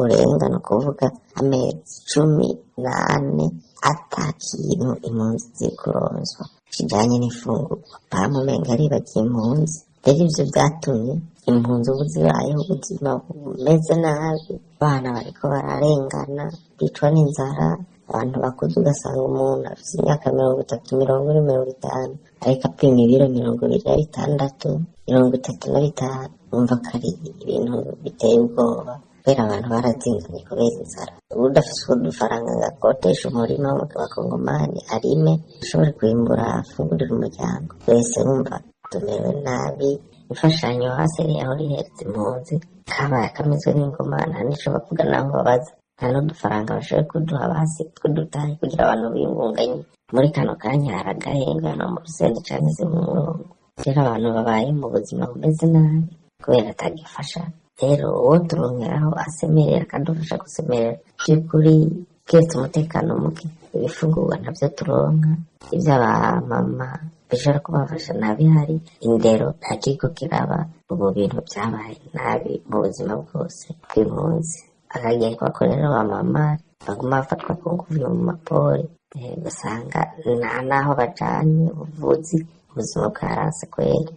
urenga, ni ukuvuga amezi 14 ata kintu impunzi ziri kuronswa kijanye n'imfungurwa. Bamumenga aribagiye impunzi. Rero ivyo vyatumye impunzi ubu zibayeho ubuzima bumeze nabi, abana bariko bararengana bicwa n'inzara, abantu bakuze ugasanga umuntu afise imyaka 30, 40, 50, ariko apima ibiro 26, 35. Wumva ko ari ibintu biteye ubwoba, kubera abantu barazingamye kubera inzara. Udafise udufaranga ngo akoteshe umurima w'abakongomani arime ashobore kwimbura afungurire umuryango wese, wumva tumerewe nabi. Imfashanyo hasi aho rihereza impunzi kabaye kamezwe n'ingoma, nta n'ico bavuga naho babaza, nta n'udufaranga bashoboye kuduha basi tw'udutahe kugira abantu biyungunganye. Muri kano kanya hari agahengwe hano mu Rusenda canke se mu Murongo. Rero abantu babaye mu buzima bumeze nabi kubera atagifasha. Rero uwo turonkeraho asemerera akadufasha gusemerera by'ukuri, keretse umutekano muke, ibifungurwa ntabyo turonka, iby'abamama bishobora kubafasha ntabihari, indero nta kiriko kiraba. Ubu bintu byabaye nabi mu buzima bwose bw'impunzi. Akagiye kubakorera abamama baguma bafatwa ku nguvu mu mapori, ugasanga nta n'aho bajanye ubuvuzi, ubuzima bwaranse kweri.